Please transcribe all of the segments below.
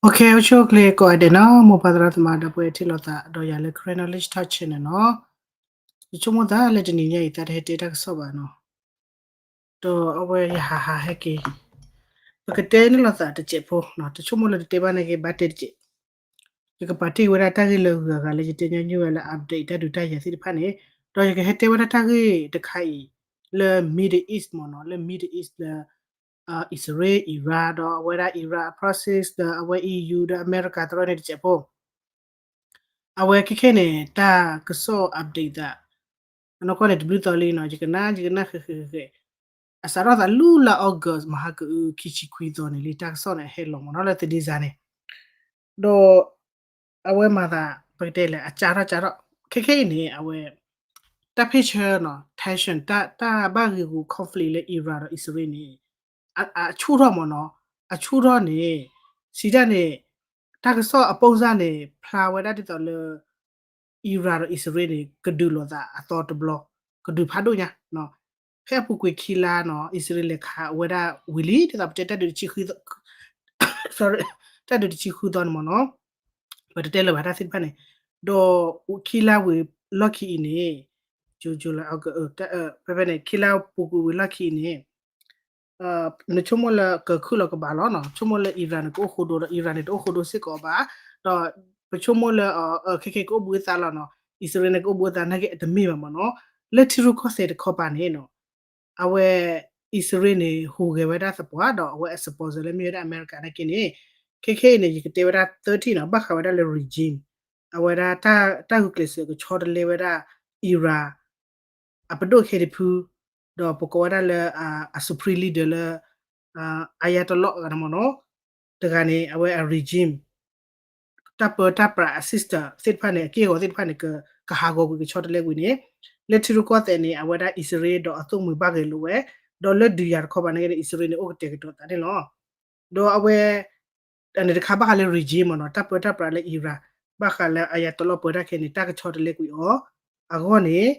အိၣ်ဆူၣ်အိၣ်ချ့ကိးဂၤဒဲးနီၤ, မိၢ်ပၢ်သရၣ်သမါဒီပုၢ်ဝဲၢ်ထံၣ်လိာ်သးဒီးယၤလၢ Karen Knowledge Talk Channel နီၤ, ယဆိကမိၣ်သးလၢတနံၤညါအံၤ သးတဟဲတဲတၢ်ကစီၣ်ဘၣ်နီၤ, ဒီးအဝဲယဟးဟးဟဲက့ၤ, ပကတဲန့ၢ်လိာ်သးတစဲးဖိနီၤ, တဆိကမိၣ်လၢတတဲဘၣ်နာ်က့ ဘၣ်တဲတစဲး, ယကပာ်တ့ၢ်ဝဲဒၣ်တၢ်ဂ့ၢ်လၢအဂုၤအဂၤလၢယတဲညီနုၢ်ဝဲလၢ update တၢ်ဒုးတၢ်ယၤသ့ၣ်တဖၣ်န့ၣ်, ဒီးယကဟဲတဲဝဲဒၣ်တၢ်ဂ့ၢ်တခါအံၤ လၢ Middle East မ့ၢ်နီၤ, လၢ Middle East လၢ အံၣ်စရ့လး Iran ဒီးအဝဲဒၣ် Iran အ proxy ဒီးအဝဲ E U ဒီးအမဲရကၤတရၢန့ၣ်တစဲးဖိ, အဝဲခဲခဲန့ၣ် တၢ်ကစီၣ် update သး, အနီၢ်ကီၢ်န့ၣ်တဘျုးသီလံနီၤ, ယကနၣ် ယကနၣ်ဃဲးဃဲးဃဲးဃဲး, အစးထီၣ်သးလၢလါ August မဟါကအု ခံဆံခွံသီန့ၣ်လံ တၢ်ကစီၣ်န့ၣ်ဟဲလီၤမ့ၢ်နီၤ လၢသဒ့စါန့ၣ်, ဒီး အဝဲမၤသး ပကတဲလဲၣ် အစးထီၣ်စးထီၣ် ခဲခဲအံၤန့ၣ် အဝဲ တၢ်ဖ့ၣ်ဆၢနီၤ tension တၢ်ဘၣ်ဂ့ၢ်ဂူာ် conflict လၢ Iran ဒီးအံၣ်စရ့လးန့ၣ် အဆူၣ်ထီၣ်မ့ၢ်နီၤ, အဆူၣ်ထီၣ်န့ၣ် စံးတၢ်န့ၣ် တၢ်ကစီၣ်အပိၢ်စၢ်န့ၣ် ဖျါဝဲဒၣ်ဒ်သိးလၢ Iran ဒီးအံၣ်စရ့လးန့ၣ် ကဒုးလိာ်သးအသီတဘျီ ကဒုးဖးဒိၣ်ညါ, ဖဲအပူၤကွံာ်ခံလါနီၤ အံၣ်စရ့လးလဲၤခးဝဲဒၣ်ဝံၤလံ ဒ်သိးပတဲတၢ်ဒုးတဆံဃုသီ, တၢ်ဒုးတဆံဃုသီန့ၣ်မ့ၢ်နီၤ, ပတတဲလၢၤဘၣ်တၢ်သ့ၣ်တဖၣ်န့ၣ်, ဒီးခံလါဝံၤလီၢ်ခံအံၤန့ၣ်, ဖဲဖဲန့ၣ် ခံလါပူၤကွံာ်ဝံၤလီၢ်ခံအံၤန့ၣ် နဆိကမိၣ်လၢကခုၣ်လီၤကဘၣ်လီၤနီၤ, ဆိကမိၣ်လၢ Iran န့ၣ် ကအိၣ်ဃိဒိဒီး Iran န့ၣ် တအိၣ်ဃိဒိစ့ၢ်ကီးဘၣ်, ဒီးပဆိကမိၣ်လၢ ခဲကဲကအိၣ်ဘှံးအသးလီၤနီၤ, အံၣ်စရ့လးန့ၣ် ကအိၣ်ဘှံးအသးနာ်က့အတမ့ၢ်ဘၣ်မ့ၢ်နီၤ, လၢထံရူၢ်ကီၢ်သဲးတခီပၤန့ၣ်နီၤ, အဝဲ အံၣ်စရ့လးန့ၣ် ဟူးဂဲၤဝဲဒၣ်သပှၢ်ဒီး အဝဲအ sponsor လၢမ့ၢ်ဝဲဒၣ်အမဲရကၤနာ်က့န့ၣ်, ခဲခဲအံၤန့ၣ် ယကတဲဝဲဒၣ်သၢထံၣ်နီၤ, ဘၣ်ဃးဝဲဒၣ်လၢ regime အဝဲဒၣ်တၢ်ဂုာ်ကျဲးစၢးကဆီတလဲဝဲဒၣ် Iran အပဒိၣ်ခဲတဖု, ဒီးပကိးဝဲဒၣ်လၢ အ supreme leader လၢ Ayatollah အဂၤန့ၣ်မ့ၢ်နီၤ, တဂၤန့ၣ် အဝဲအ regime တၢ်ပၢတၢ်ပြးအ system သ့ၣ်တဖၣ်န့ၣ် အက့ၢ်အဂီၤသ့ၣ်တဖၣ်န့ၣ် ကဟးဂီၤကွံာ်ကဆီတလဲကွံာ်န့ၣ်, လၢထံရူၢ်ကီၢ်သဲးန့ၣ် အဝဲဒၣ်အံၣ်စရ့လးဒီးအသိၣ်မှံၤဘၣ်ဂဲၤလိာ်ဝဲ, ဒီးလၢဒုးယၤတခီပၤနာ်က့န့ၣ် အံၣ်စရ့လးန့ၣ် အိၣ်ကတဲာ်ကတီၤသးန့ၣ်လီၤ. ဒီးအဝဲ အန့ၣ်တခါဘၣ်ဃးလၢ regime မ့ၢ်နီၤ, တၢ်ပၢတၢ်ပြးလၢ Iran ဘၣ်ဃးလၢ Ayatollah ပၢတၢ်ခဲန့ၣ် တၢ်ကဆီတလဲကွံာ်အီၤ, အဂီၢ်န့ၣ်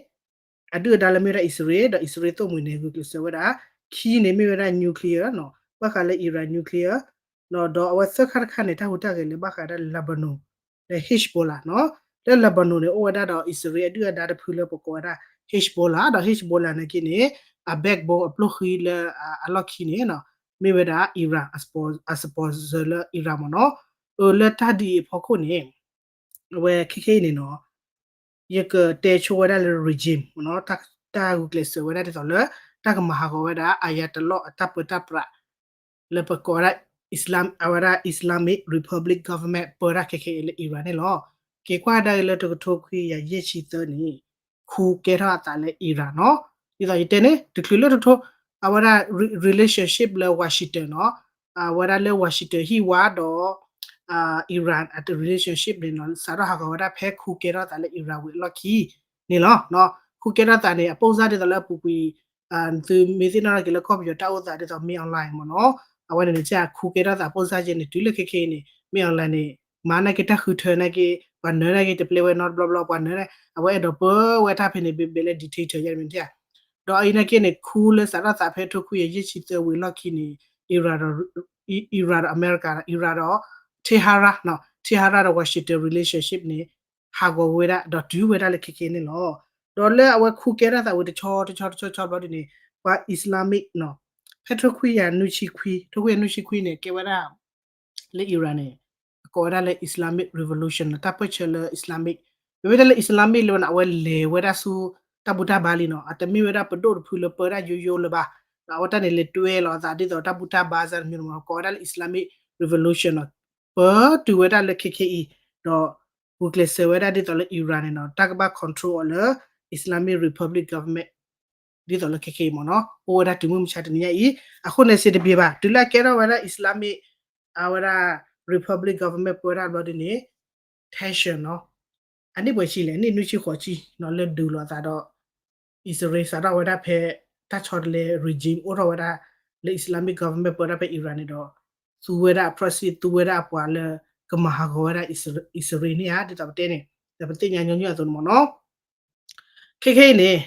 အဒုၣ်အဒါလၢမ့ၢ်ဝဲဒၣ်အံၣ်စရ့လး ဒီးအံၣ်စရ့လးသိၣ်မှံၤန့ၣ် ဂုာ်ကျဲးစၢးဝဲဒၣ်, ခံန့ၣ်မ့ၢ်ဝဲဒၣ် nuclear နီၤ, ဘၣ်ဃးလၢ Iran nuclear, ဒီးအဝဲသၢခါတခါန့ၣ် တၢ်ဟူးတၢ်ဂဲၤလၢဘၣ်ဃးဒၣ် Lebanon လၢ Hezbollah နီၤ, လၢ Lebanon န့ၣ် အိၣ်ဝဲဒၣ်ဒီးအံၣ်စရ့လးအဒုၣ်အဒါတဖုလၢပကိးဝဲဒၣ် Hezbollah ဒီး Hezbollah နာ်က့န့ၣ် အ backbone အပျိၢ်ဃံလၢအလီၢ်ခံန့ၣ်နီၤ, မ့ၢ်ဝဲဒၣ် Iran အ sponsor လၢ Iran မ့ၢ်နီၤ, အလၢတၢ်ဒ်အံၤအဖီခိၣ်န့ၣ် အဝဲခဲခဲအံၤန့ၣ်နီၤ, ယကတဲဆိဝဲဒၣ်လၢ regime မ့ၢ်နီၤ, တၢ်ဂုာ်ကျဲးစၢးဝဲဒၣ်ဒ်သိးလၢ တၢ်ကမၤဟးဂီၤဝဲဒၣ် Ayatollah အတၢ်ပၢတၢ်ပြး လၢပကိးဝဲဒၣ် Islam အဝဲဒၣ် Islamic Republic Government ပၢတၢ်ခဲခဲအံၤလၢ Iran န့ၣ်လီၤ. က့ၤကွၢ်ကဒါက့ၤလၢတကထိခွံကယၤယဲၢ်ဆံသၢန့ၣ် ခူကဲထီၣ်အသးလၢ Iran နီၤ, ဒ်သိးယတဲန့ၣ် တချုးလၢတထိ အဝဲဒၣ် re- relationship လၢ Washington နီၤ, အဝဲဒၣ်လၢ Washington ဟံၣ်ဝါဒီး Iran အတ relationship န့ၣ်နီၤ စးထီၣ်ဟးဂီၤဝဲဒၣ်ဖဲခူကဲထီၣ်သးလၢ Iran ဝံၤအလီၢ်ခံန့ၣ်လီၤ. ခူကဲထီၣ်သးန့ၣ် အပိၢ်စၢ်ဒ်သိးလၢအပူၤကွံာ် သုမ့ၢ်သ့ၣ်နီၣ်ထီၣ်က့ၤလၢကီၢ်ပယီၤတၢ်အိၣ်သးဒ်သိး မင်းအောင်လှိုင် မ့ၢ်နီၤ အဝဲန့ၣ်န့ၣ် ခူကဲထီၣ်သးအပိၢ်စၢ်က့န့ၣ် တုၤလၢခဲခဲအံၤန့ၣ် မင်းအောင်လှိုင် န့ၣ် မၤနာ်က့တၢ်ဃုထၢနာ်က့ ပှၤနၢၤနာ်က့တပျဲဝဲနီတဘျီဘျီ ပှၤနၢၤ အဝဲအဲၣ်ဒိးပၢဝဲတၢ်ဖဲန့ၣ် ဘဲဘဲလၢ dictator ယါန့ၣ်မ့ၢ် ဒီးအံၤနာ်က့န့ၣ် ခူလၢစးထီၣ်သးဖဲထိခွံကယၤယဲၢ်ဆံသၢဝံၤအလီၢ်ခံန့ၣ် Iran ဒီး Iran ဒီးအမဲရကၤ Iran ဒီး Tehran နီၤ Tehran ဒီး Washington relationship န့ၣ် ဟးဂီၤဝဲဒၣ် ဒီးတုၤဝဲဒၣ်လၢခဲခဲန့ၣ်လီၤ. ဒီးလၢအဝဲခူကဲထီၣ်သးဝံၤတဆီတဆီတဆီတဆီဘျီဒ်န့ၣ် ပှၤ Islamic နီၤ ဖဲထိခွံကယၤနွံဆံခွံ ထိခွံကယၤနွံဆံခွံန့ၣ် ကဲဝဲဒၣ် လၢ Iran န့ၣ် အကိးဝဲဒၣ်လၢ Islamic Revolution နီၤ တၢ်ပၢၢ်ဆၢလၢ Islamic ပမ့ၢ်တဲလၢ Islamic လၢဝဲန့ၣ် အဝဲလဲၤဝဲဒၣ်ဆူ တၢ်ဘူၣ်တၢ်ဘါလံနီၤ အတမ့ၢ်ဝဲဒၣ်ပဒိၣ်တဖုလၢပၢတၢ်ယိယိလၢၤဘၣ် ဒီးအဝဲတၢ်န့ၣ်လဲၤတွဲလီၤအသးဒ်သိးတၢ်ဘူၣ်တၢ်ဘါစၢ်တမံၤမ့ၢ် ကိးဝဲဒၣ်လၢ Islamic Revolution နီၤ ပၢတုၤဝဲဒၣ်လၢခဲခဲအံၤ ဒီး ဂုာ်ကျဲးစၢးဝဲဒၣ်ဒ်သိးလၢ Iran န့ၣ်နီၤ တၢ်ကဘၣ် control အီၤလၢ Islamic Republic Government ဒ်သိးလၢခဲခဲအံၤမ့ၢ်နီၤ အိၣ်ဝဲဒၣ်တုၤမုၢ်မဆါတနံၤညါအံၤ အဃိန့ၣ်စံးတဘျီဘၣ် တုၤလၢအကဲထီၣ်ဝဲဒၣ် Islamic အဝဲဒၣ် Republic Government ပၢဝဲဒၣ်ဘျီဒ်န့ၣ် tension နီၤ အနံၣ်ပှဲၤဆံလဲၣ် နံၣ်နွံဆံဃိးဆံနီၤ လၢဒုးလိာ်အသးဒီး အံၣ်စရ့လးစးထီၣ်ဝဲဒၣ်ဖဲ တၢ်ဆီတလဲ regime အိၣ်ထီၣ်ဝဲဒၣ်လၢ Islamic Government ပၢဝဲဒၣ်ဖဲ Iran န့ၣ်ဒီး သူဝဲဒၣ်အ proxy သူဝဲဒၣ်အပှၤလၢ ကမၤဟးဂီၤဝဲဒၣ်အံၣ်စရ့လးန့ၣ်ဧါ ဒ်သိးပတဲန့ၣ် ဒီးပသ့ၣ်ညါညီနုၢ်အသိးန့ၣ်မ့ၢ်နီၤ ခဲခဲအံၤန့ၣ်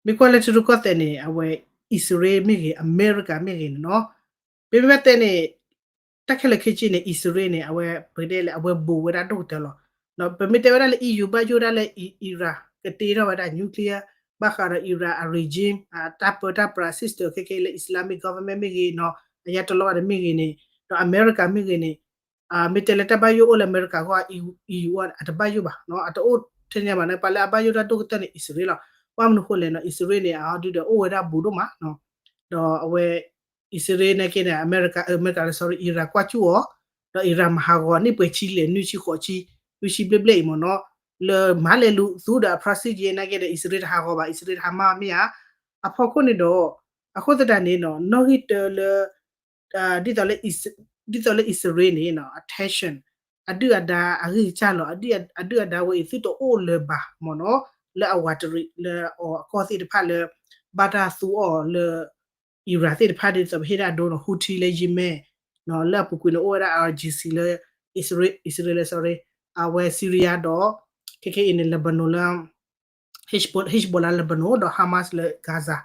မ့ၢ်ကွၢ်လၢထံရူၢ်ကီၢ်သဲးန့ၣ် အဝဲ အံၣ်စရ့လးမ့ၢ်ဂ့ၤ အမဲရကၤမ့ၢ်ဂ့ၤန့ၣ်နီၤ ပမ့ၢ်ဘၣ်တဲန့ၣ် တၢ်ခဲလၢာ်ခဲဆ့န့ၣ် အံၣ်စရ့လးန့ၣ် အဝဲပကတဲလၢအဝဲဘူးဝဲဒၣ်ဒိၣ်ကတၢၢ်လီၤ. ပမ့ၢ်တဲဝဲဒၣ်လၢ E U ဘၣ်ယိၣ်ဒၣ်လၢ Iran ကတ့ထီၣ်ဝဲဒၣ် nuclear ဘၣ်ဃးဒီး Iran အ regime အတၢ်ပၢတၢ်ပြး system ခဲခဲလၢ Islamic government မ့ၢ်ဂ့ၤနီၤ အယၤတလီၤဘၣ်တမ့ၢ်ဂ့ၤန့ၣ် ဒီးအမဲရကၤမ့ၢ်ဂ့ၤန့ၣ် မ့ၢ်တဲလၢတၢ်ဘၣ်ယိၣ်အိၣ်လၢအမဲရကၤအဂီၢ် E U အတဘၣ်ယိၣ်ဘၣ် အတအိၣ်ထဲန့ၣ်ဘၣ်န့ၣ် ပှၤလၢအဘၣ်ယိၣ်တၢ်ဒိၣ်ကတၢၢ်န့ၣ် အံၣ်စရ့လးလီၤ. ဘၣ်မနုၤဃိလဲၣ်နီၤ အံၣ်စရ့လးန့ၣ် အဟီဒုဒီးအိၣ်ဝဲဒၣ်ဘူးဒိၣ်မးနီၤ ဒီးအဝဲ အံၣ်စရ့လးနာ်က့န့ၣ် အမဲရကၤ အမဲရကၤလၢ sorry Iran ကွၢ်ကၠူၣ်အီၤ ဒီး Iran မၤဟးဂီၤနံၣ်ပှဲၤဆံလဲၣ် နွံဆံဃိးဆံ နွံဆံဘျဲၣ်ဘျဲၣ်အံၤမ့ၢ်နီၤ လၢမၤလဲၤလူၤသူဒီးအ proxy နာ်က့ဒီး အံၣ်စရ့လးတဟးဂီၤဘၣ် အံၣ်စရ့လးတဟးမၤမ့ၢ်ဧါ အဖီခိၣ်န့ၣ်ဒီး အဃိသတးန့ၣ်နီၤ နီၣ်ဂံၢ်တၢလၢ ဒ်သိးလၢ ဒ်သိးလၢအံၣ်စရ့လးန့ၣ်နီၤ အ tension အဒုၣ်အဒါအဂံၢ်ကစၢ်လီၤ အဒုၣ်အဒါဝဲအံၤသုတအိၣ်လၢၤဘၣ်မ့ၢ်နီၤ လၢအဝးတရံးလၢအီၤအကီၢ်သ့ၣ်တဖၣ်လၢ ဘၣ်တၢ်သူအီၤလၢ Iran သ့ၣ်တဖၣ်ဒ်သိးပဟ့ၣ်ဒၣ်အဒိနီၤ Houthi လၢ Yemen နီၤ လၢအပူၤကွံာ်န့ၣ်အိၣ်ဝဲဒၣ် I R G C လၢ အံၣ်စရ့လး sorry အဝဲ Syria ဒီး ခဲခဲအံၤန့ၣ် Lebanon လၢ Hezbollah Lebanon ဒီး Hamas လၢ Gaza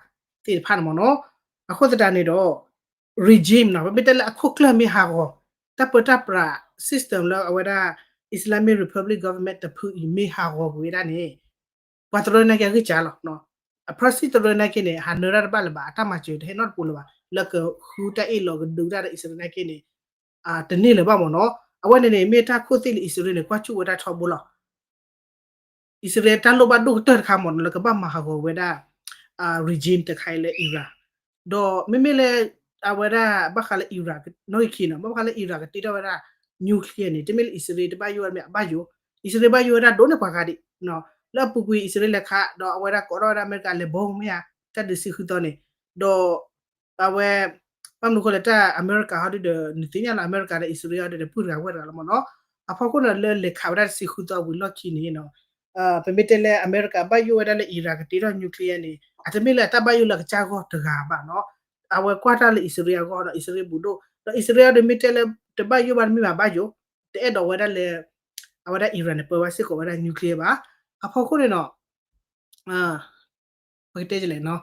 သ့ၣ်တဖၣ်န့ၣ်မ့ၢ်နီၤ အဃိသတးန့ၣ်ဒီး regime နီၤ ပမ့ၢ်တဲလၢအခိၣ်ကျၢၢ်မ့ၢ်ဟးဂီၤ တၢ်ပၢတၢ်ပြး system လၢအဝဲဒၣ် Islamic Republic Government တဖုအံၤမ့ၢ်ဟးဂီၤကွံာ်ဝဲဒၣ်န့ၣ် ပှၤတရၢနာ်က့အဂံၢ်စၢ်လီၤ အ proxy တရၢနာ်က့န့ၣ် ဟးနၢၤတၢ်တဘၣ်လၢၤဘၣ် အတၢ်မၤစၢၤတဟဲနီတပူၤလၢၤဘၣ် လၢကဃုတၢ်အ့ၣ်လိာ်ကဒုးတၢ်ဒီးအံၣ်စရ့လးနာ်က့န့ၣ် တန့ၢ်လၢၤဘၣ်မ့ၢ်နီၤ အဝဲန့ၣ်န့ၣ် မ့ၢ်တၢ်ခိၣ်သ့ၣ်လၢအံၣ်စရ့လးန့ၣ် ကွၢ်ကၠူၣ်ဝဲဒၣ်ထီဘိလီၤ အံၣ်စရ့လးတၢ်လိၣ်ဘၣ်ဒိၣ်ကတၢၢ်တခါမ့ၢ်နီၤ လၢကဘၣ်မၤဟးဂီၤဝဲဒၣ် regime တခါအံၤလၢ Iran ဒီးမ့မ့ၢ်လၢ အဝဲဒၣ်ဘၣ်ဃးလၢ Iran နီၣ်ဂံၢ်ခံနီၤ ဘၣ်ဃးလၢ Iran ကတ့ထီၣ်ဝဲဒၣ် nuclear န့ၣ် တမ့ၢ်လၢအံၣ်စရ့လးတဘၣ်ယိၣ်ဝဲမ့ၢ် အဘၣ်ယိၣ် အံၣ်စရ့လးဘၣ်ယိၣ်ဝဲဒၣ်ဒိၣ်န့ၢ်ပှၤဂၤဒံး လၢအပူၤကွံာ်အံၣ်စရ့လးလဲၤခး ဒီးအဝဲဒၣ်ကိးထီၣ်ဝဲဒၣ်အမဲရကၤလဲၤဘီမ့ၢ်ဧါ တၢ်ဒုးဆံဃုသီန့ၣ် ဒီး အဝဲ ဘၣ်မနုၤဃိလဲၣ် တၢ်အမဲရကၤဟီဒုဒီး နသ့ၣ်ညါလီၤ အမဲရကၤဒီးအံၣ်စရ့လးဟီဒုဒီး ပုၢ်တဂၤဝဲၢ်တဂၤလီၤမ့ၢ်နီၤ အဖီခိၣ်န့ၣ် လၢလဲၤခးဝဲဒၣ်တဆံဃုသီဝံၤလီၢ်ခံန့ၣ်နီၤ ပမ့ၢ်တဲလၢအမဲရကၤဘၣ်ယိၣ်ဝဲဒၣ်လၢ Iran ကတ့ထီၣ် nuclear န့ၣ် အတမ့ၢ်လၢအတၢ်ဘၣ်ယိၣ်လၢအကစၢ်ဂီၢ်တဂၤဘၣ်နီၤ အဝဲကွၢ်တၢ်လၢအံၣ်စရ့လးအဂီၢ်ဒီး အံၣ်စရ့လးဘူးဒိၣ် ဒီးအံၣ်စရ့လးဒီးမ့ၢ်တဲလၢ တဘၣ်ယိၣ်ဘၣ်တမ့ၢ်ဘၣ်ဘၣ်ယိၣ် တအဲၣ်ဒိးဝဲဒၣ်လၢ အဝဲဒၣ် Iran န့ၣ် ပၢဘၣ်စ့ၢ်ကီးဝဲဒၣ် nuclear ဘၣ် အဖီခိၣ်န့ၣ်နီၤ ပကတဲလဲၣ်နီၤ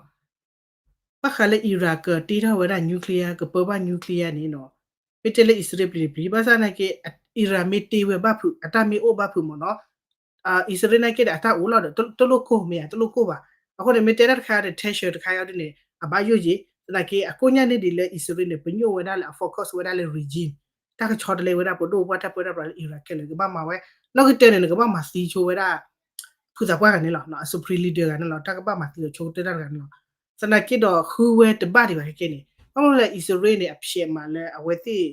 ဘၣ်ဃးလၢ Iran ကတ့ထီၣ်ဝဲဒၣ် nuclear ကပၢဘၣ် nuclear န့ၣ်နီၤ မ့ၢ်တဲလၢအံၣ်စရ့လးပျံၤတပျံၤ ဘၣ်ဆၣ်နာ်က့ Iran မ့ၢ်တ့ဝဲဘၣ်ဖုး အတၢ်မ့ၢ်အိၣ်ဘၣ်ဖုးမ့ၢ်နီၤ အံၣ်စရ့လးနာ်က့ဒီး အတၢ်အိၣ်လီၤဒီး တလိၣ်ကိၢ်မ့ၢ်ဧါ တလိၣ်ကိၢ်ဘၣ် အဃိန့ၣ် မ့ၢ်တဲတၢ်တခါဒီး tension တခါအံၤဒ်န့ၣ် အဘၣ်ယိၣ်ယံၤ သနာ်က့ အကိၣ်ညါန့ၣ်ဒ်လၢအံၣ်စရ့လးန့ၣ် ပညိၣ်ဝဲဒၣ်လၢအ focus ဝဲဒၣ်လၢ regime တၢ်ကဆီတလဲဝဲဒၣ်ပဒိၣ်ပပှၢ်တၢ်ပၢတၢ်ပြးလၢ Iran ခဲလၢာ် ကဘၣ်မၤဝဲ နီၣ်ဂံၢ်တၢန့ၣ် နကဘၣ်မၤသံဆိဝဲဒၣ် ဖုသးပှၢ်တဂၤန့ၣ်လီၤ အ supreme leader တဂၤန့ၣ်လီၤ တၢ်ကဘၣ်မၤသံအီၤဆိကတၢၢ်တၢ်တဂၤန့ၣ်လီၤ သနာ်က့ဒီး ဃုဝဲတဘၣ်ဒံးဘၣ်ခဲကဲန့ၣ် ဘၣ်မနုၤလဲၣ် အံၣ်စရ့လးန့ၣ် အဖျဲးမးလၢအဝဲသ့ၣ်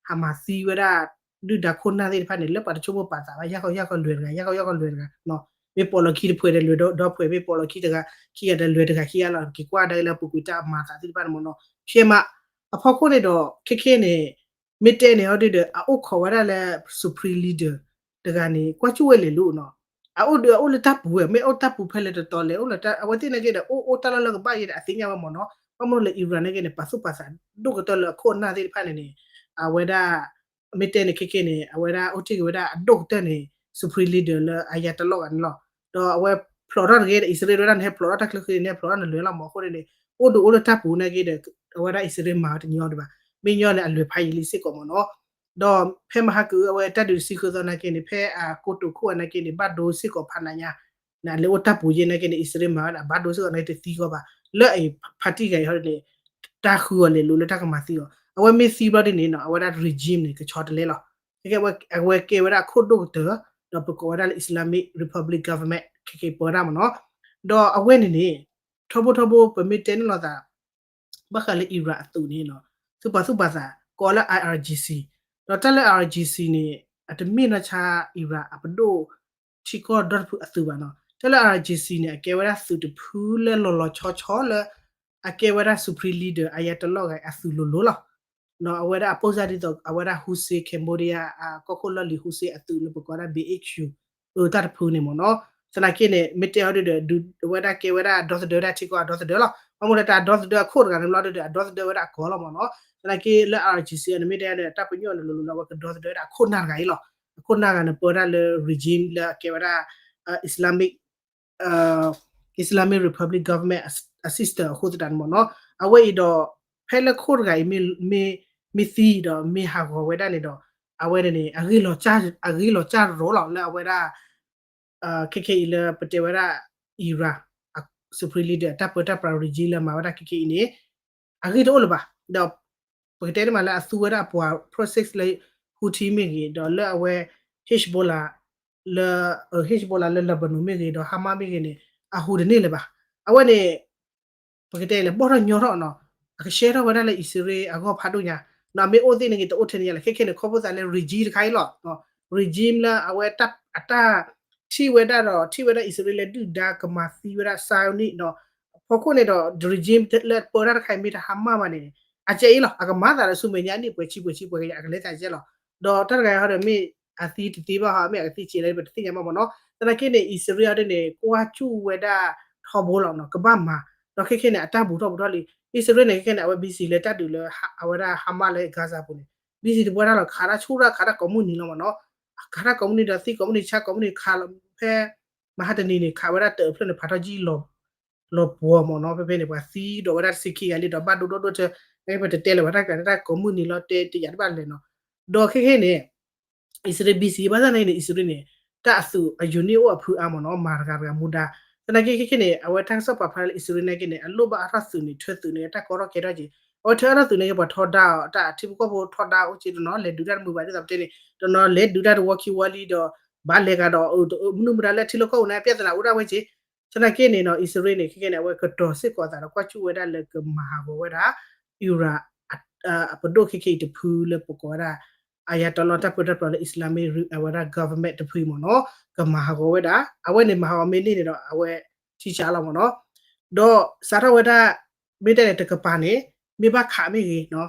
ဟးမၤသံဝဲဒၣ် ဒုၣ်ဒါခိၣ်နၢ်သ့ၣ်တဖၣ်န့ၣ် လၢပှၤတဆိကမိၣ်ပာ်သးဘၣ် ယၢ်ကီယၢ်ကီလွဲၢ်တဂၤ ယၢ်ကီယၢ်ကီလွဲၢ်တဂၤ မ့ၢ်ပိာ်လီၤခံတဖှဲးဒီးလွဲၢ်ဒီဖှဲး မ့ၢ်ပိာ်လီၤခံတဂၤ ခံဂၤဒီးလွဲၢ်တဂၤခံဂၤလီၤ က့ၤကွၢ်ဒၣ်လၢအပူၤကွံာ်တၢ်မၤသးသ့ၣ်တဖၣ်န့ၣ်မ့ၢ်နီၤ ဖျဲးမး အဖီခိၣ်န့ၣ်ဒီး ခဲခဲန့ၣ် မ့ၢ်တဲန့ၣ်ဟီဒုဒီး အအိၣ်ခိးဝဲဒၣ်လၢ Supreme Leader တဂၤန့ၣ် ကွၢ်ကၠူၣ်ဝဲလဲၤလိၤနီၤ, အအိၣ်ဒီးအအိၣ်လၢတၢ်ပူၤဝဲ မ့ၢ်အိၣ်တၢ်ပူၤဖဲလဲၣ်တတီၤလဲၣ် အိၣ်လၢတၢ် အဝဲသ့ၣ်နာ်က့ဒီး အိၣ်အိၣ်တၢ်လီၢ်လၢကဘၣ်ယဲဒီး အသ့ၣ်ညါဝဲမ့ၢ်နီၤ, ဘၣ်မနုၤလဲၣ် Iran နာ်က့န့ၣ် ပာ်သူၣ်ပာ်သးဒိၣ်ကတၢၢ်လၢအခိၣ်အနၢ်သ့ၣ်တဖၣ်န့ၣ်န့ၣ် အဝဲဒၣ် မ့ၢ်တဲန့ၣ်ခဲကဲန့ၣ် အဝဲဒၣ်အိၣ်တ့ၢ်က့ၤဝဲဒၣ်အဒိၣ်ကတၢၢ်န့ၣ် Supreme Leader လၢ Ayatollah ဂၤန့ၣ်လီၤ. ဒီးအဝဲဖျိးထီၣ်တဂ့ၤဒီး အံၣ်စရ့လးဝဲဒၣ်န့ၣ် ဟဲဖျိးထီၣ်တၢ်ချၢဃ့န့ၣ် ဟဲဖျိးထီၣ်နလွဲၢ်လီၤမ့ၢ်အဃိန့ၣ်န့ၣ် အိၣ်ဒုးအိၣ်လၢတၢ်ပူၤနာ်က့ဒီး အဝဲဒၣ်အံၣ်စရ့လးမၤဝဲတညီဒံးဘၣ်, မ့ၢ်ညီန့ၣ် အလွဲၢ်ဖးယံာ်လံစ့ၢ်ကီးမ့ၢ်နီၤ. ဒီးဖဲမဟါကအုအဝဲတၢ်ဒုးတဆံဃုသီနာ်က့န့ၣ် ဖဲအကိတိာ်ခိၣ်အနာ်က့န့ၣ် ဘၣ်ဒိစ့ၢ်ကီးဖးနးညါ နလဲၤအိၣ်တၢ်ပူၤယဲနာ်က့န့ၣ် အံၣ်စရ့လးမၤဝဲဒၣ်အဘၣ်ဒိစ့ၢ်ကီးနာ်က့တသံကီးဘၣ်, လၢအံၤ party ဂၤအံၤဟီဒ်န့ၣ် တၢ်ဃုအီၤလဲၤလိၤလၢတၢ်ကမၤသံအီၤ, အဝဲမ့ၢ်သံဘျီဒ်န့ၣ်နီၤ အဝဲဒၣ် regime န့ၣ် ကဆီတလဲလီၤ. အဝဲကဲဝဲဒၣ်အခိၣ်ဒိၣ်ကတၢၢ် ဒီးပကိးဝဲဒၣ်လၢ Islamic Republic Government ခဲကဲပၢဒၣ်မ့ၢ်နီၤ. ဒီးအဝဲန့ၣ်န့ၣ် ထီဘိထီဘိ ပမ့ၢ်တဲန့ၢ်လိာ်သး ဘၣ်ဃးလၢ Iran အသုးန့ၣ်နီၤ သုးပာ်သူၣ်ပာ်သး ကိးလၢ I R G C ဒီးတၢ်လၢ I R G C န့ၣ် အတမ့ၢ်နီၢ်ဆါ Iran အပဒိၣ်ထံကီၢ်ဒီတဖုအသုးဘၣ်နီၤ. တၢ်လၢ I R G C န့ၣ် အကဲဝဲဒၣ်သုးတဖုလၢလီၤလီၤဆီဆီလၢ အကဲဝဲဒၣ် Supreme Leader Ayatollah ဂၤအသုးလိၤလိၤလီၤ. အဝဲဒၣ်အပိၢ်စၢ်ဒ်သိး အဝဲဒၣ် Hussein Cambodia အကီၢ်ခိၣ်လီၢ်လံၤ Hussein အသုးလၢပကိးဝဲဒၣ် B H U အတၢ်တဖုန့ၣ်မ့ၢ်နီၤ. သနာ်က့န့ၣ် မ့ၢ်တဲဟီဒုဒီး အဝဲဒၣ်ကဲဝဲဒၣ်ဒီသဒၢဒၣ်ထံကီၢ်အဒီသဒၢလီၤ. ဘၣ်မနုၤလဲၣ် တၢ်ဒီသဒၢအခိၣ်တဂၤန့ၣ်ဘျီဒုဒီး အဒီသဒၢဝဲဒၣ်အကီၢ်လီၤမ့ၢ်နီၤ. သနာ်က့လၢ I R G C န့ၣ် မ့ၢ်တဲဒီး တၢ်ပညိၣ်န့ၣ်လိၤလိၤလၢအဝဲကဒီသဒၢဝဲဒၣ်အခိၣ်နၢ်တဂၤအံၤလီၤ. အခိၣ်နၢ်ဂၤန့ၣ် ပၢဒၣ်လၢ regime လၢအကဲဝဲဒၣ် Islamic Islamic Republic Government အ assistant အဃိသတးန့ၣ်မ့ၢ်နီၤ. အဝဲအံၤဒီး ဖဲလၢခိၣ်တဂၤအံၤ မ့ၢ်သံဒီးမ့ၢ်ဟးဂီၤဝဲဒၣ်န့ၣ်ဒီး အဝဲန့ၣ်န့ၣ် အဂ့ၢ်လီၤစၢ်တရီလီၤ လၢအဝဲဒၣ် ခဲခဲအံၤလၢပတဲဝဲဒၣ် Iran Supreme Leader တၢ်ပၢတၢ်ပြး regime လၢမၤဝဲဒၣ်ခဲခဲအံၤန့ၣ် အဂ့ၢ်တအိၣ်လၢၤဘၣ်. ဒီး ပကတဲန့ၣ်မးလၢအသူဝဲဒၣ်အပှၤ proxy လၢ Houthi မ့ၢ်ဂ့ၤ ဒီးလၢအဝဲ Hezbollah လၢ Hezbollah လၢ Lebanon မ့ၢ်ဂ့ၤ ဒီး Hamas မ့ၢ်ဂ့ၤန့ၣ် အဟူးတန့ၢ်လၢၤဘၣ်. အဝဲန့ၣ် ပကတဲလဲၣ် ဘီၣ်ထီၣ်ညီထီၣ်နီၤ အကရှဲထီၣ်ဝဲဒၣ်လၢအံၣ်စရ့လးအဂီၢ်ဖးဒိၣ်ညါ နီၤ မ့ၢ်အိၣ်သ့ၣ်န့ၣ်ဂ့ၤ တအိၣ်ထဲန့ၣ်ညါလၢ ခဲခဲန့ၣ် ခီဖျိသးလၢ regime တခါအံၤလီၤ. regime လၢအဝဲအတၢ် ထံၣ်ဝဲဒၣ်ဒီး ထံၣ်ဝဲဒၣ်အံၣ်စရ့လးဒုၣ်ဒါကမၤသံဝဲဒၣ် Zionist နီၤ အဖီခိၣ်န့ၣ်ဒီး regime လၢပၢတၢ်တခါအံၤမ့ၢ်တ Hamas ဘၣ်န့ၣ် အကဲအံၤလီၤ အကမၤသးဒီးဆူမဲာ်ညါနံၣ်ပှဲၤဆံပှဲၤဆံပှဲၤကယၤအကလဲၤသးကဲလီၤ. ဒီးတၢ်တဂၤအံၤဟီဒီးမ့ၢ်အသံတသ့ဘၣ်ဟီ မ့ၢ်အကသံကဲလဲၣ် ပတသ့ၣ်ညါဘၣ်မ့ၢ်နီၤ. သနာ်က့န့ၣ် အံၣ်စရ့လးအီၤဒ်န့ၣ် ကွၢ်ကၠူၣ်ဝဲဒၣ်ထီဘိလီၤနီၤ ကဘၣ်မၤ ဒီးခဲခဲန့ၣ် အတၢ်ဘူးထီၣ်ဘူးထီၣ်လံ အံၣ်စရ့လးန့ၣ် ခဲခဲန့ၣ် အဝဲ busy လၢတၢ်ဒုးလၢ အဝဲဒၣ် Hamas လၢ Gaza ပူၤန့ၣ် busy တပှဲၤတၢ်လီၤ ခးတၢ်ဆူၣ်တၢ်ခးတၢ်ကိးမုၢ်နံၤလီၤမ့ၢ်နီၤ. ခးတၢ်ကိးမုၢ်နံၤဒီးသံကိးမုၢ်နံၤ ဆါကိးမုၢ်နံၤခးလီၤ ဖဲ မဟါတနံၤန့ၣ် ခးဝဲဒၣ်တၢၢ်ဖျၢၣ်န့ၣ် ဖးထီၣ်ကံၢ်လီၤ လီၤပှီၤမ့ၢ်နီၤ ဖဲဖဲန့ၣ် ပှၤသံဒီးဝဲဒၣ်တဆံခံဂၤလံဒီးဘၣ်ဒိဒိၣ်ဒိၣ်ထၢ ကဲပတတဲလၢၤဘၣ်တၢ်ကျါန့ၣ် တၢ်ကိးမုၢ်နံၤလီၤ တဲတယာ်တဘၣ်လဲၣ်နီၤ. ဒီးခဲခဲန့ၣ် အံၣ်စရ့လး busy ဘၣ်ဆၣ်နာ်က့န့ၣ် အံၣ်စရ့လးန့ၣ် တၢ်အသုးအ unit အိၣ်အဖုအါမ့ၢ်နီၤ မၤတဂၤတဂၤမူဒါ သနာ်က့ခဲခဲန့ၣ် အဝဲတၢ်ကစီၣ်ပာ်ဖျါလၢအံၣ်စရ့လးနာ်က့န့ၣ် အလိၣ်ဘၣ်အါထီၣ်သုးန့ၣ် ထၢသုးန့ၣ် တၢ်ကီထီၣ်ကဲထီၣ်က့ၤ အဝဲထၢအါထီၣ်သုးန့ၣ်က့ၤ ပှၤထီဒါအီၤ တၢ်ထံဖိကီၢ်ဖိထီဒါအိၣ်က့ၤတနီၤ လဲၤဒုးတၢ်တမုာ်ဘၣ်ဒ်သိးပတဲန့ၣ် တနီၤလဲၤဒုးတၢ်တဝီခံဝီလံဒီး ဘၣ်လဲၤဂၤဒီး မနုၤမတၤလၢအထံလီၢ်ကီၢ်ပူၤန့ၣ် ပြဿနာအိၣ်ဒၣ်ဝဲက့ၤ သနာ်က့န့ၣ်နီၤ အံၣ်စရ့လးန့ၣ် ခဲခဲန့ၣ် အဝဲကတီၤစ့ၢ်ကီးအသးဒီးကွၢ်ကၠူၣ်ဝဲဒၣ်လၢကမၤဟးဂီၤဝဲဒၣ် Iran အပဒိၣ်ခဲခဲအံၤတဖုလၢပကိးဝဲဒၣ် Ayatollah တၢ်ပၢတၢ်ပြးလၢ Islamic အဝဲဒၣ် government တဖုအံၤမ့ၢ်နီၤ ကမၤဟးဂီၤဝဲဒၣ် အဝဲန့ၣ်မၤဟးဂီၤမ့ၢ်န့ၢ်န့ၣ်ဒီး အဝဲထံဆးလီၤမ့ၢ်နီၤ ဒီးစးထီၣ်ဝဲဒၣ် မ့ၢ်တဲန့ၣ်တကပၤန့ၣ် မ့ၢ်ဘၣ်ခးမ့ၢ်ဂ့ၤ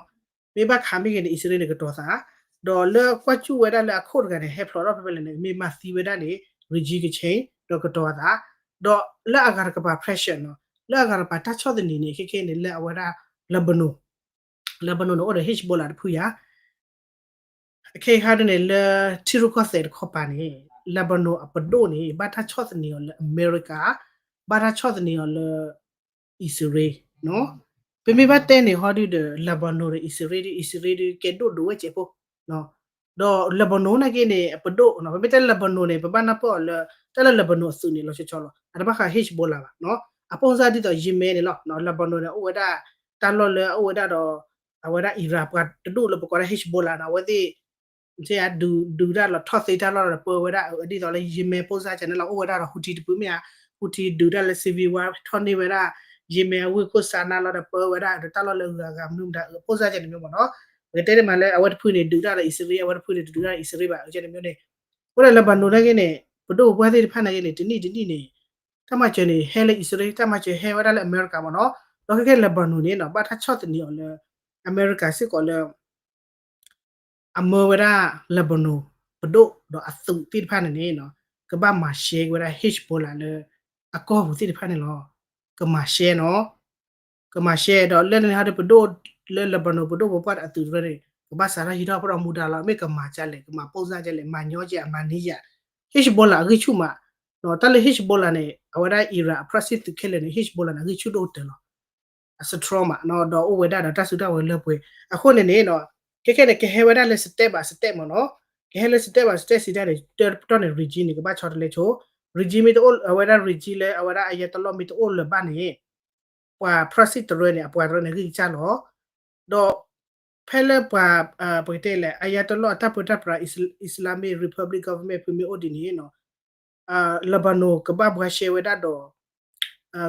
နီၤ မ့ၢ်ဘၣ်ခးမ့ၢ်ဂ့ၤန့ၣ် အံၣ်စရ့လးန့ၣ်ကတီၤသး ဒီးလၢကွၢ်ကၠူၣ်ဝဲဒၣ်လၢအခိၣ်တဂၤန့ၣ် ဟဲဖျိးထီၣ်ဖဲဖဲလဲၣ်န့ၣ် မ့ၢ်မၤသံဝဲဒၣ်န့ၣ် regime change ဒီးကတီၤအသး ဒီးလၢအဂၤတကပၤ pressure နီၤ လၢအဂၤတကပၤတၢ်ဆီၣ်သနံးန့ၣ် ခဲခဲန့ၣ် လၢအဝဲဒၣ် Lebanon Lebanon န့ၣ် အိၣ်ဒီး Hezbollah တဖုယၤ အခဲအံၤဟါဒ်န့ၣ် လၢထံရူၢ်ကီၢ်သဲးတခီပၤန့ၣ် Lebanon အပဒိၣ်န့ၣ် ဘၣ်တၢ်ဆီၣ်သနံးအီၤလၢအမဲရကၤ ဘၣ်တၢ်ဆီၣ်သနံးအီၤလၢ အံၣ်စရ့လး ပမ့ၢ်ဘၣ်တဲန့ၣ်ဟီဒုဒီး Lebanon ဒီး အံၣ်စရ့လး ဒ်အံၣ်စရ့လးဒုးကဲဒိၣ်ဒိၣ်ဝဲစဲးဖိ ဒီး Lebanon နာ်က့န့ၣ် အပဒိၣ် ပမ့ၢ်တဲ Lebanon န့ၣ် ပဘၣ်နၢ်ပၢၢ်အီၤလၢ တၢ်လၢ Lebanon အသုးန့ၣ် လီၤဆီဆီလီၤ အတဘၣ်ဃး Hezbollah ဘၣ် အပိၢ်စၢ်ဒ်သိး Yemen န့ၣ်လီၤ Lebanon န့ၣ် အိၣ်ဝဲဒၣ် တၢ်လီၢ်လၢအအိၣ်ဝဲဒၣ်ဒီး အဝဲဒၣ် Iran ပှၤတဒူၣ်လၢပကိးဒၣ် Hezbollah န့ၣ် အဝဲသ့ၣ် ဒုးဒုးတၢ်လီၤထီၣ်သ့တၢ်လီၢ်ဒီးပၢဝဲဒၣ် ဒ်သိးလၢ Yemen ပိၢ်စၢ်ကဲန့ၣ်လီၤ အိၣ်ဝဲဒၣ်ဒီး Houthi တဖုမ့ၢ်ဧါ Houthi ဒုးတၢ်လၢ civil war ထီၣ်န့ၢ်ဝဲဒၣ် Yemen အဝ့ၢ်ခိၣ် Sanaa လီၤဒီးပၢဝဲဒၣ်ဒီးတၢ်လီၢ်လၢအဂၤဂၤမနုၤမတၤ ပိၢ်စၢ်ကဲန့ၣ်မ့ၢ်မ့ၢ်နီၤ ပကတဲန့ၣ်မးလၢအဝဲတဖုန့ၣ် ဒုးတၢ်ဒီးအံၣ်စရ့လး အဝဲတဖုန့ၣ် တဒုးတၢ်ဒီးအံၣ်စရ့လးဘၣ် ကဲန့ၣ်မ့ၢ်န့ၣ် အဃိဒီး Lebanon နာ်က့န့ၣ် ပဒိၣ်ပပှၢ်သ့ၣ်တဖၣ်နာ်က့န့ၣ် တနံၣ်တနံၣ်န့ၣ် တၢ်မၤစၢၤန့ၣ် ဟဲလၢအံၣ်စရ့လး တၢ်မၤစၢၤဟဲဝဲဒၣ်လၢအမဲရကၤမ့ၢ်နီၤ ဒီးခဲခဲ Lebanon န့ၣ်နီၤ ဘၣ်တၢ်ဆီၣ်သနံးအီၤလၢ အမဲရကၤစ့ၢ်ကီးလၢ အမၢဝဲဒၣ် Lebanon ပဒိၣ်ဒီးအသုးသ့ၣ်တဖၣ်န့ၣ်န့ၣ် ကဘၣ်မၤရှဲဝဲဒၣ် Hezbollah လၢအကီၢ်ပူၤသ့ၣ်တဖၣ်န့ၣ်လီၤ. ကမၤရှဲနီၤ ကမၤရှဲဒီးလၢန့ၣ်ဟီဒီး ပဒိၣ်လၢ Lebanon ပဒိၣ်ပပှၢ်အသုးတဖၣ်န့ၣ် ကဘၣ်စးထီၣ်ဟံးထီၣ်ဖီၣ်ထီၣ်မူဒါလီၤ. မ့ၢ်ကမၤဒ်လဲၣ် ကမၤပိၢ်စၢ်ဒ်လဲၣ် မၤညီကဲအမၤနံၤယၤ Hezbollah အဂံၢ်ဆူၣ်မး, တၢ်လၢ Hezbollah န့ၣ် အဝဲဒၣ် Iran အ proxy သုးခဲလၢာ်န့ၣ် Hezbollah န့ၣ် အဂံၢ်ဆူၣ်ဒိၣ်ကတၢၢ်လီၤ. အ strong မး ဒီးအိၣ်ဝဲဒၣ်ဒီးတၢ်စုတၢ်ဝဲၤလၢပှဲၤ အဃိန့ၣ်န့ၣ် ခဲခဲန့ၣ် ကဟဲဝဲဒၣ်လၢ step by step မးနီၤ, ကဟဲလၢ step by step စံးတၢ်န့ၣ် တၢ်ပတီၢ်န့ၣ် regime န့ၣ် ကဘၣ်ဆီတလဲဆိ regime မ့ၢ်တအိၣ် အဝဲဒၣ် regime လၢအဝဲဒၣ် Ayatollah မ့ၢ်တအိၣ်လၢၤဘၣ်န့ၣ် ပှၤ proxy တရၢန့ၣ် အပှၤတရၢန့ၣ် ဂံၢ်ကစၢ်လီၤ. ဒီး ဖဲလၢပှၤ ပကတဲလဲၣ် Ayatollah အတၢ်ပၢတၢ်ပြး Islamic Republic Government ဖုမ့ၢ်အိၣ်ဒ်န့ၣ်နီၤ Lebanon ကဘၣ်ဘှါရှဲဝဲဒၣ်ဒီး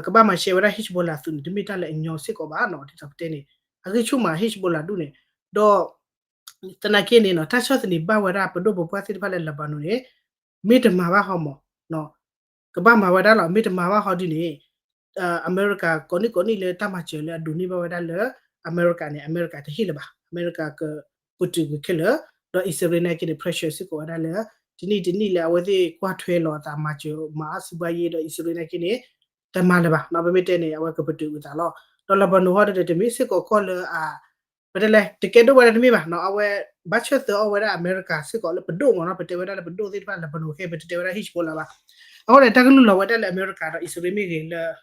ကဘၣ်မၤရှဲဝဲဒၣ် Hezbollah သုးန့ၣ် တမ့ၢ်တၢ်လၢအညီစ့ၢ်ကီးဘၣ်နီၤ ဒ်သိးပတဲန့ၣ် အဂံၢ်ဆူၣ်မး Hezbollah ဒူၣ်န့ၣ် ဒီး သနာ်က့န့ၣ်နီၤ တၢ်ဆီၣ်သနံးဘၣ်ဝဲဒၣ်ပဒိၣ်ပပှၢ်သ့ၣ်တဖၣ်လၢ Lebanon န့ၣ် မ့ၢ်တမၤဘၣ်ဟီမး ကဘၣ်မၤဝဲဒၣ်လီၤ မ့ၢ်တမၤဘၣ်ဟီဒ်န့ၣ် အမဲရကၤကိးနံၣ်ကိးနံၣ်လၢတၢ်မၤစၢၤလၢအဒိးန့ၢ်ဘၣ်ဝဲဒၣ်လၢ အမဲရကၤန့ၣ် အမဲရကၤတဟ့ၣ်လၢၤဘၣ် အမဲရကၤကပတုာ်ကွံာ်ခဲလၢာ် ဒီးအံၣ်စရ့လးနာ်က့န့ၣ် pressure စ့ၢ်ကီးဝဲဒၣ်လၢ တနံၣ်တနံၣ်လၢအဝဲသ့ၣ်ကွၢ်ထွဲလီၤအသးမၤစၢၤမၤအါစံးဘှါယ့ဒီးအံၣ်စရ့လးနာ်က့န့ၣ် တမၤလၢၤဘၣ်နီၤ ပမ့ၢ်တဲန့ၣ် အဝဲကပတုာ်ကွံာ်သးလီၤ ဒီး Lebanon ဟီဒ်န့ၣ် တမ့ၢ်စ့ၢ်ကီးကီၢ်လၢအ ပတဲလဲၣ် တကဲဒိၣ်ဝဲဒၣ်တမ့ၢ်ဘၣ်နီၤ အဝဲ ဘၣ်ဆၢၣ်သၢအီၣ်ဝဲဒၣ်အမဲရကၤစ့ၢ်ကီးလၢပဒိၣ်မးနီၤ ပတဲဝဲဒၣ်လၢပဒိၣ်သ့ၣ်တဖၣ် Lebanon ခဲ ပတတဲဝဲဒၣ် Hezbollah ဘၣ် အဃိန့ၣ် တၢ်ကလုၢ်လီၤဝဲဒၣ်လၢအမဲရကၤဒီးအံၣ်စရ့လးမ့ၢ်ဂ့ၤလၢ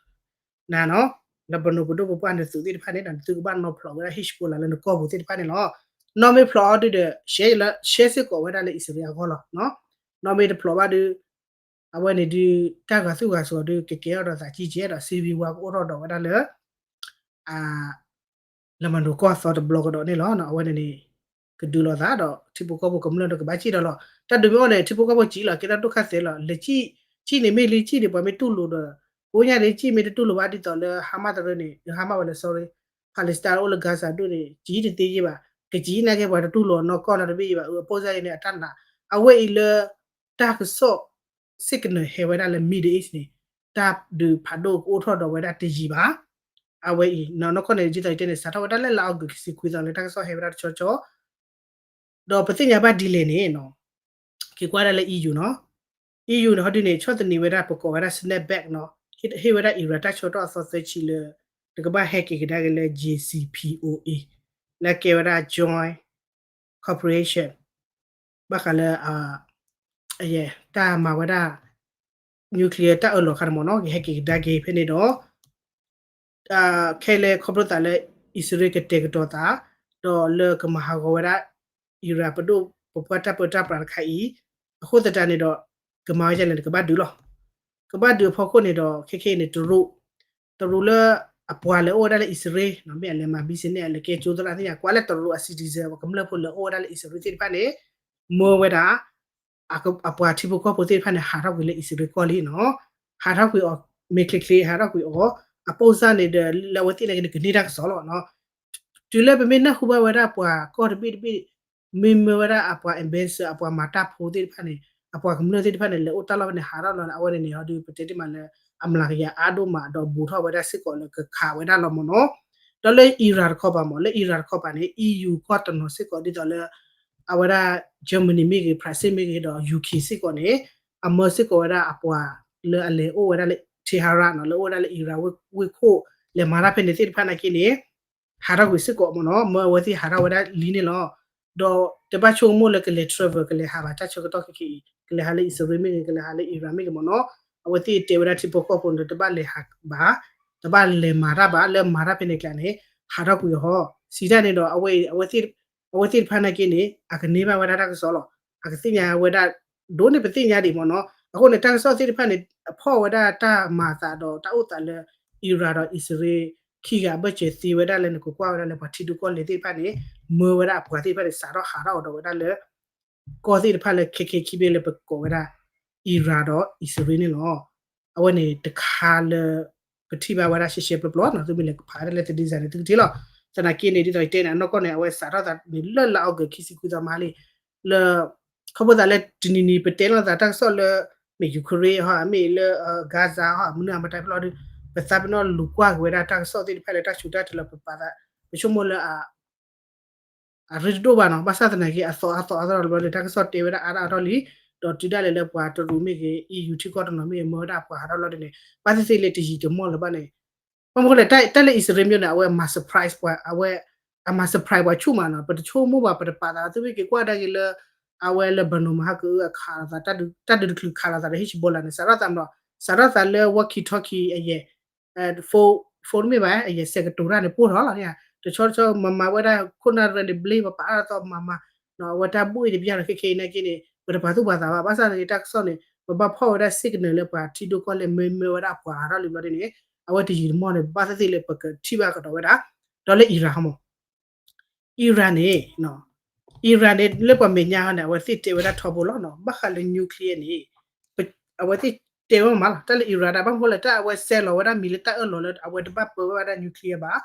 နၤနီၤ Lebanon ပဒိၣ်ပပှၢ်နသုးသ့ၣ်တဖၣ်န့ၣ်ဒီး နသုကဘၣ်နီၤဖျိးဝဲဒၣ် Hezbollah လၢနကီၢ်ပူၤသ့ၣ်တဖၣ်န့ၣ်လီၤ နီၢ်မ့ၢ်ဖျိးအီၤဒုဒီး ရှဲလၢ ရှဲစ့ၢ်ကီးဝဲဒၣ်လၢအံၣ်စရ့လးအဂီၢ်လီၤ နီၢ်မ့ၢ်တဖျိးဘၣ်ဒု အဝဲန့ၣ်ဒု တၢ်ဂာ်သူၣ်ဂာ်စီၤဒု ကကဲထီၣ်ဒီးသးကံကဲဒီး civil war ကအိၣ်ထီၣ်ဒီးဝဲဒၣ်လၢ Lebanon ကီၢ်သီတဘျီကဒီးန့ၣ်လီၤ အဝဲန့ၣ်န့ၣ် ကဒုးလိာ်သးဒီး ထံဖိကီၢ်ဖိကမျၢၢ်ဒီးကဘၣ်စံၣ်ဒီးလီၤ တၢ်ဒုးမ့ၢ်အိၣ်န့ၣ် ထံဖိကီၢ်ဖိစံၣ်လီၤ ကဲထီၣ်ဒိၣ်ခါသဲးလီၤ လဲၤစံၣ် စံၣ်န့ၣ်မ့ၢ်လံ စံၣ်န့ၣ် ပှၤမ့ၢ်တူၢ်လိာ်ဒီး ကိးညါန့ၣ် စံၣ်မ့ၢ်တတူၢ်လိာ်ဘၣ်ဒ်သိးလၢ Hamas တရၢန့ၣ် Hamas ဝဲလၢ sorry Palestine အိၣ်လၢ Gaza ဒိၣ်န့ၣ် စံၣ်တသ့ယ့ၢ်ဘၣ် ကစံၣ်နာ်က့ပှၤတတူၢ်လိာ်နီၢ်ကီၢ်နီတဘ့ၣ်ယ့ၢ်ဘၣ် အပိၢ်စၢ်အံၤန့ၣ် အတၢ်နာ် အဝဲအံၤလၢ တၢ်ကစီၣ် signal ဟဲဝဲဒၣ်လၢ Middle East န့ၣ် တၢ်ဒုးဖးဒိၣ်ကအိၣ်ထီၣ်ဒီးဝဲဒၣ်တယံာ်ဘၣ် အဝဲအံၤ နီၢ်ကီၢ်န့ၣ် ဒ်သိးယတဲန့ၣ် စးထီၣ်ဝဲဒၣ်လၢလါအီကူးခံဆံခွံသီန့ၣ် တၢ်ကစီၣ်ဟဲဝဲဒၣ်တဆီဆီ ဒီးပသ့ၣ်ညါဘၣ်ဒ်လဲၣ်န့ၣ် က့ၤကွၢ်ဒၣ်လၢ EU နီၤ EU န့ၣ် ဟီဒုန့ၣ် ဆီၣ်သနံးဝဲဒၣ်ပကိးဝဲဒၣ် snapback နီၤ ဟ့ၣ်ဝဲဒၣ် Iran တၢ်ဆၢကတီၢ်အသီသၢဆံလၢ တကဘၣ်ဟဲက့ၤကဒါက့ၤလၢ JCPOA လၢကဲဝဲဒၣ် joint cooperation ဘၣ်ဃးလၢ တၢ်မၤဝဲဒၣ် nuclear တၢ်အၢၣ်လီၤခါန့ၣ်မ့ၢ်နီၤ ကဟဲက့ၤကဒါက့ၤဖဲန့ၣ်ဒီး ခဲလၢာ်ခီဖျိသးလၢ အံၣ်စရ့လးကတဲာ်ကတီၤသး ဒီးလၢကမၤဟးဂီၤဝဲဒၣ် Iran ပဒိၣ်ပပှၢ်တၢ်ပၢတၢ်ပြးတခါအံၤ အဃိသတးန့ၣ်ဒီး ကမၤဝဲဒ်လဲၣ်န့ၣ် ကဘၣ်ဒုးလီၤ. ကဘၣ်ဒုးအဖီခိၣ်န့ၣ်ဒီး ခဲခဲအံၤန့ၣ် တရူး တရူးလၢအပှၤလဲၤအိၣ်ဝဲဒၣ်လၢအံၣ်စရ့လး မ့ၢ်အလဲၤမၤ business အလဲၤကဲကၠိသရၣ်သ့ၣ်ညါ ကွၢ်လၢတရူးအ citizen ပှၤကမျၢၢ်ဖိလဲၤအိၣ်ဝဲဒၣ်လၢအံၣ်စရ့လးသ့ၣ်တဖၣ်န့ၣ် မၢဝဲဒၣ် အပှၤထံဖိကီၢ်ဖိသ့ၣ်တဖၣ်န့ၣ် ဟးထီၣ်ကွံာ်လၢအံၣ်စရ့လးကီၢ်လံနီၤ. ဟးထီၣ်ကွံာ်အီၤ မ့ၢ်ချ့ချ့ ဟးထီၣ်ကွံာ်အီၤ အပိၢ်စၢ်န့ၣ်ဒီး လၢအဝဲသ့ၣ်နာ်က့န့ၣ် ကန့ၢ်တၢ်ကစီၣ်လီၤနီၤ. တုၤလၢပမ့ၢ်နၢ်ဟူဘၣ်ဝဲဒၣ်ပှၤကီၢ်တဘ့ၣ်တဘ့ၣ် မ့ၢ်မၢဝဲဒၣ်အပှၤ ambassador အပှၤမၤတၢ်ဖိသ့ၣ်တဖၣ်န့ၣ် အပှၤကမျၢၢ်သ့ၣ်တဖၣ်န့ၣ် လဲၤအိၣ်တၢ်လီၢ်ဖဲန့ၣ် ဟးထီၣ်လီၤန့ၣ် အဝဲန့ၣ်န့ၣ် ဟီဒု ပတဲတ့ၢ်မးလၢ အမျးကယၤအါဒိၣ်မး ဒီးဘူးထီၣ်ဝဲဒၣ်စ့ၢ်ကီးလၢကခးဝဲဒၣ်လီၤမ့ၢ်နီၤ. ဒီးလၢ Iran တခီပၤမ့ၢ် လၢ Iran တခီပၤန့ၣ် EU ကီၢ်တနီၤစ့ၢ်ကီး ဒ်သိးလၢ အဝဲဒၣ် Germany မ့ၢ်ဂ့ၤ France မ့ၢ်ဂ့ၤ ဒီး UK စ့ၢ်ကီးန့ၣ် အမၢစ့ၢ်ကီးဝဲဒၣ်အပှၤလၢအလဲၤအိၣ်ဝဲဒၣ်လၢ Tehran နီၤ လၢအိၣ်ဝဲဒၣ်လၢ Iran ဝ့ၢ်ခိၣ် လဲၤမၤတၢ်ဖဲန့ၣ်သ့ၣ်တဖၣ်နာ်က့န့ၣ် ဟးထီၣ်ကွံာ်စ့ၢ်ကီးမ့ၢ်နီၤ မၢအဝဲသ့ၣ်ဟးထီၣ်ဝဲဒၣ်လံန့ၣ်လီၤ. ဒီးတဘၣ်ဆိကမိၣ်လၢကလဲၤ travel ကလဲၤဟးဘၣ် တၢ်ဆၢကတီၢ်ခဲခဲအံၤ ကလဲၤဟးလၢအံၣ်စရ့လးမ့ၢ်ဂ့ၤ ကလဲၤဟးလၢ Iran မ့ၢ်ဂ့ၤမ့ၢ်နီၤ အဝဲသ့ၣ်တဲဝဲဒၣ်ထံဖိကီၢ်ဖိန့ၣ် တဘၣ်လဲၤဟးဘၣ် တဘၣ်လဲၤမၤတၢ်ဘၣ် လၢမၤတၢ်ဖဲန့ၣ်ကျါန့ၣ် ဟးထီၣ်ကွံာ်အီၤ စံးတၢ်န့ၣ်ဒီး အဝဲသ့ၣ်တဖၣ်နာ်က့န့ၣ် အကန့ၢ်ဘၣ်ဝဲဒၣ်တၢ်ကစီၣ်လီၤ. အကသ့ၣ်ညါဝဲဒၣ် ဒိၣ်န့ၢ်ပသ့ၣ်ညါဒံးမ့ၢ်နီၤ အဃိန့ၣ် တၢ်ကစီၣ်သ့ၣ်တဖၣ်န့ၣ် အဖီၣ်ဝဲဒၣ်တၢ်မၤအသးဒီးတၢ်အိၣ်သးလၢ Iran ဒီးအံၣ်စရ့လး ခံဂၤအဘၢၣ်စၢၤသ့ဝဲဒၣ်လၢနကကွၢ်ဝဲဒၣ်လၢပှၤထံဒိၣ်ကီၢ်လဲၢ်သ့ၣ်တဖၣ်န့ၣ် မၢဝဲဒၣ်အပှၤသ့ၣ်တဖၣ်န့ၣ် စးထီၣ်ဟးထီၣ်အီၤဒီးဝဲဒၣ်လၢ ကီၢ်သ့ၣ်တဖၣ်လၢခဲခဲခံဘ့ၣ်လၢပကိးဝဲဒၣ် Iran ဒီးအံၣ်စရ့လးန့ၣ်လီၤ. အဝဲန့ၣ်တခါလၢ ပထံၣ်ဘၣ်ဝဲဒၣ်ရှဲရှဲပျီပျီနီၤ သုမ့ၢ်လဲၤဖးဒၣ်လၢသဒံစၤန့ၣ် သုကထံၣ်လီၤ. သနာ်က့န့ၣ် ဒ်သိးယတဲန့ၣ် အနီၢ်ကီၢ်န့ၣ် အဝဲစးထီၣ်သးန့ၣ်လၢလါအီကူးခံဆံခွံသီမးလံ လၢ ခီဖျိသးလၢတနံၤနံၤပတဲလိာ်သးတၢ်ကစီၣ်လၢ မ့ၢ် Ukraine ဟီ မ့ၢ်လၢ Gaza ဟီ မနုၤအမတၤဖဲလီၤဒီး ပသးပ့ၤနီၣ်လူၤကွၢ်က့ၤဝဲဒၣ်တၢ်ကစီၣ်သ့ၣ်တဖၣ်လၢတၢ်ဆူးတၢ်တလၢာ်ပပာ်သး ပဆိကမိၣ်လၢအ အရ့တဒိၣ်ဘၣ်နီၤ, ဘၣ်ဆၣ်သနာ်က့ အသီအါသီအါထီၣ်တဘျီန့ၣ် တၢ်ကစီၣ်တဲဝဲဒၣ်အါဒၣ်အါထီၣ်လံ, ဒီးတုၤဒၣ်လဲာ်လၢပှၤတရူးမ့ၢ်ဂ့ၤ EU ထံကီၢ်တနီၤမ့ၢ်ဂ့ၤ မၢဝဲဒၣ်အပှၤဟးထီၣ်လီၤဒ်န့ၣ် ဘၣ်သ့ၣ်သ့ၣ်လၢတယံာ်တမီၢ်လၢၤဘၣ်န့ၣ်, ဘၣ်မနုၤလဲၣ် တၢ်လၢအံၣ်စရ့လးမ့ၢ်န့ၣ် အဝဲမၤ surprise ပှၤ, အဝဲ အမၤ surprise ပှၤဆူၣ်မးနီၤ, ပတဆိကမိၣ်ဘၣ် ပတပာ်သး သုမ့ၢ်က့ၤကွၢ်ဒၣ်က့ၤလၢ အဝဲလၢ ဘနီၣ်မဟါကအု အခးလိာ်သး တၢ်ဒုးတချုးခးလိာ်သးဒီး Hezbollah န့ၣ် စးထီၣ်သးမး, စးထီၣ်သးလၢ walkie talkie အယဲၢ် phone မ့ၢ်ဘၣ် အယဲၢ်စဲးကတိၤတၢ်န့ၣ် ပိၢ်ထီၣ်လီၤ, တဆီတဆီ မၤမၤဝဲဒၣ်ခိၣ်နၢ်ရဲန့ၣ် ဘျ့ ပပာ်အါထီၣ်သီမၤမၤ, အဝဲတၢ်ဘူၣ်အံၤတပျၢ်ဒီး ခဲခဲအံၤနာ်က့န့ၣ် ပတပာ်သူၣ်ပာ်သးဘၣ်, ဘၣ်ဆၣ်သနာ်က့ တၢ်ကစီၣ်န့ၣ် ပဘၣ်ဖီၣ်ဝဲဒၣ် signal လၢပှၤထံဒိၣ်ကီၢ်လဲၢ် မ့ၢ်မၢဝဲဒၣ်အပှၤဟးထီၣ်လံဘျီဒ်န့ၣ် အဝဲတယံာ်တမီၢ်န့ၣ် ဘၣ်သ့ၣ်သ့ၣ်လၢပကထံၣ်ဘၣ်ကဒီးဝဲဒၣ်, ဒီးလၢ Iran ဟီမး Iran န့ၣ် Iran န့ၣ် လၢပှၤမဲာ်ညါန့ၣ် အဝဲသ့ၣ်တဲဝဲဒၣ်ထီဘိလီၤနီၤ, ဘၣ်ဃးလၢ nuclear န့ၣ် အဝဲသ့ၣ်တဲဝဲမးလီၤ, တၢ်လၢ Iran ဒၣ် ဘၣ်မနုၤလဲၣ် တၢ်အဝဲဆဲးလီၤဝဲဒၣ်မံၤလၢတၢ်အၢၣ်လီၤလၢ အဝဲတဘၣ်ပၢဘၣ်ဝဲဒၣ် nuclear ဘၣ်,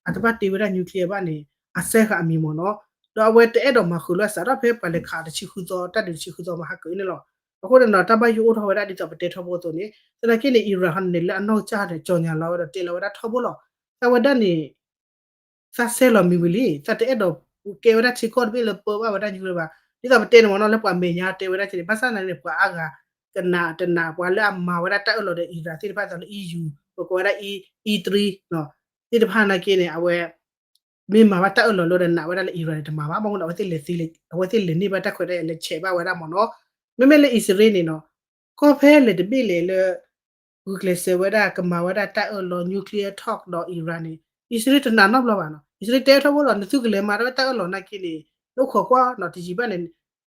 အတဘၣ်တ့ဝဲဒၣ် nuclear ဘၣ်န့ၣ် အစဲဃာ်အမံၤမ့ၢ်နီၤ, ဒီးအဝဲတအဲၣ်ဒိးမၤဃုာ်လၢအစးထီၣ်ဖဲပှၤလဲၤခးတဆံဃုသီ တၢ်ဒုးတဆံဃုသီမဟါကအုန့ၣ်လီၤ, အဃိန့ၣ်နီၤ တၢ်ဘၣ်ယိၣ်အိၣ်ထီၣ်ဝဲဒၣ်ဒ်သိးပတဲထီဘိအသိးန့ၣ် သနာ်က့န့ၣ် Iran ဟီန့ၣ် လၢအနီၢ်ကစၢ်န့ၣ် ကၠီၤညါလီၤဝဲဒီးတဲလီၤဝဲဒၣ်ထီဘိလီၤ, တၢ်ဝဲဒၣ်န့ၣ် သးစဲလီၤမံၤဝံၤလံ, သးတအဲၣ်ဒိးကဲဝဲဒၣ်ထံကီၢ်တဘ့ၣ်လၢပၢဘၣ်ဝဲဒၣ် nuclear ဘၣ်, ဒ်သိးပတဲန့ၣ်မ့ၢ်နီၤ လၢပှၤမဲာ်ညါတဲဝဲဒၣ်က့န့ၣ် ဘၣ်ဆၣ်သနာ်က့န့ၣ် ပှၤအါဂၤ ကနးတနး ပှၤလၢအမၤဝဲဒၣ်တၢ်အၢၣ်လီၤဒီး Iran သ့ၣ်တဖၣ်သိးလၢ EU ပကိးဝဲဒၣ် E three သ့ၣ်တဖၣ်နာ်က့န့ၣ် အဝဲ မ့ၢ်မၤဘၣ်တၢ်အၢၣ်လီၤလၢဒီးနာ်ဝဲဒၣ်လၢ Iran န့ၣ် တမၤဘၣ်, ဘၣ်မနုၤလဲၣ် အဝဲသ့ၣ်လဲၤသ့, အဝဲသ့ၣ်လဲၤန့ၢ်ဘၣ်တၢ်ခွဲးတၢ်ယာ်လၢဆဲးဘၣ်ဝဲဒၣ်မ့ၢ်နီၤ, မ့မ့ၢ်လၢအံၣ်စရ့လးန့ၣ်နီၤ ကီၢ်ဖဲလဲၣ်တဘ့ၣ်လဲၣ်လၢ ဂုာ်ကျဲးစၢးဝဲဒၣ် ကမၤဝဲဒၣ်တၢ်အၢၣ်လီၤ nuclear talk ဒီး Iran န့ၣ် အံၣ်စရ့လးတနာ်နီတဘျီဘၣ်နီၤ, အံၣ်စရ့လးတဲထီဘိလီၤ နသုကလဲၤမၤတၢ်ဝဲတၢ်အၢၣ်လီၤနာ်က့န့ၣ် နအိၣ်ခိးကွၢ်နီၤ တယံာ်ဘၣ်န့ၣ်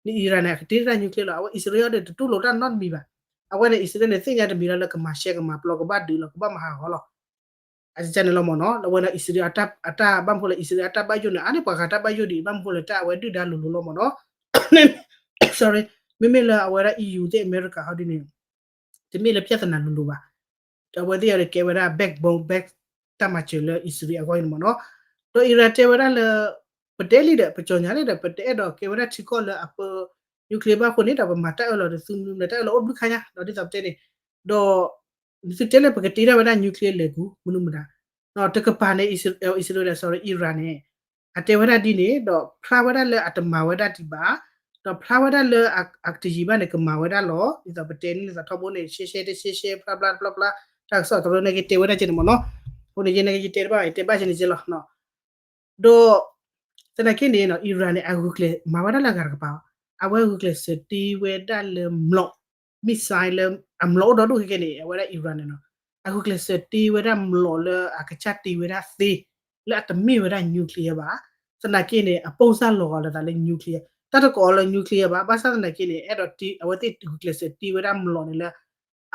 န Iran န့ၣ် အကတ့ထီၣ်တၢ် nuclear လီၤ, အဝဲအံၣ်စရ့လးအံၤဒီး တတူၢ်လိာ်တၢ်နီတမံၤဘၣ်, အဝဲန့ၣ် အံၣ်စရ့လးန့ၣ် သ့ၣ်ညါတမံၤလီၤလၢကမၤရှဲကမၤပျီ ကဘၣ်ဒုးလီၤ ကဘၣ်မၤဟးဂီၤလီၤ အန့ၣ်လီၤမ့ၢ်နီၤ, အဝဲဒၣ်အံၣ်စရ့လးအတၢ် အတၢ်ဘၣ်မနုၤဃိလၢ အံၣ်စရ့လးအတၢ်ဘၣ်ယိၣ်န့ၣ် အါန့ၢ်ပှၤဂၤတၢ်ဘၣ်ယိၣ်ဒံး ဘၣ်မနုၤဃိလၢတၢ်အဝဲဒုၣ်ဒါလိၤလိၤလီၤမ့ၢ်နီၤ, sorry, မ့မ့ၢ်လၢအဝဲဒၣ် EU သ့ၣ် အမဲရကၤ ဟီဒ်န့ၣ် တမ့ၢ်လၢ ပြဿနာ လိၤလိၤဘၣ်, အဝဲသ့ၣ်အံၤဒီးကဲဝဲဒၣ် backbone back တၢ်မၤစၢၤလၢအံၣ်စရ့လးအဂီၢ်အံၤန့ၣ်မ့ၢ်နီၤ, ဒီး Iran တဲဝဲဒၣ်လၢ ပတဲလံဒီး ပကၠီၤညါလံဒီး ပတအဲၣ်ဒိးကဲဝဲဒၣ်ထံကီၢ်လၢအပၢ nuclear ဘၣ်အဃိန့ၣ်ဒီး ပမၤတၢ်အၢၣ်လီၤဒီးသုမနုၤမတၤ တၢ်အၢၣ်လီၤအိၣ်ဘျုးခါညါ ဒီးဒ်သိးပတဲန့ၣ်, ဒီး သုတဲလၢပကတ့ထီၣ်ဝဲဒၣ် nuclear လဲၤကူ မနုၤမတၤ, တကပၤန့ၣ် အံၣ်စရ့လး sorry Iran န့ၣ် အတဲဝဲဒၣ်ဒ်န့ၣ် ဒီးဖျါဝဲဒၣ်လၢအတမၤဝဲဒၣ်ဒံးဘၣ်, ဒီးဖျါဝဲဒၣ်လၢအတယံာ်ဘၣ်န့ၣ် ကမၤဝဲဒၣ်လီၤ, ဒ်သိးပတဲန့ၣ် ဒ်သိးထီဘိန့ၣ် ရှဲရှဲတရှဲရှဲ ဖျါဖျါတဖျါဖျါ တၢ်ကစီၣ်တရၢန့ၣ်က့ၤတဲဝဲဒၣ်က့န့ၣ်မ့ၢ်နီၤ, အဃိန့ၣ် ယဲန့ၣ်က့ၤယတဲတဘၣ် ယတဲဘၣ်က့န့ၣ်က့လီၤ, ဒီး သနာ်က့န့ၣ် Iran န့ၣ် အဂုာ်ကျဲးမၤဝဲဒၣ်လၢအဂၤတကပၤ, အဝဲဂုာ်ကျဲးစၢးတ့ဝဲဒၣ်လၢမျိာ် missile လၢ အမျိာ်အိၣ်ဒီဒူၣ်ခဲကဲန့ၣ် အဝဲဒၣ် Iran န့ၣ်နီၤ, အဂုာ်ကျဲးစၢးတ့ဝဲဒၣ်မျိာ်လၢအကစၢ်တ့ဝဲဒၣ်သ့ လၢအတမ့ၢ်ဝဲဒၣ် nuclear ဘၣ်, သနာ်က့န့ၣ် အပိၢ်စၢ်လီၤဂာ်လိာ်သးလၢ nuclear တၢ်တကိးလၢ nuclear ဘၣ်, ဘၣ်ဆၣ်သနာ်က့န့ၣ် အဲၣ်ဒိးတ့ အဝဲသ့ၣ်ဂုာ်ကျဲးစၢးတ့ဝဲဒၣ်မျိာ်န့ၣ်လၢ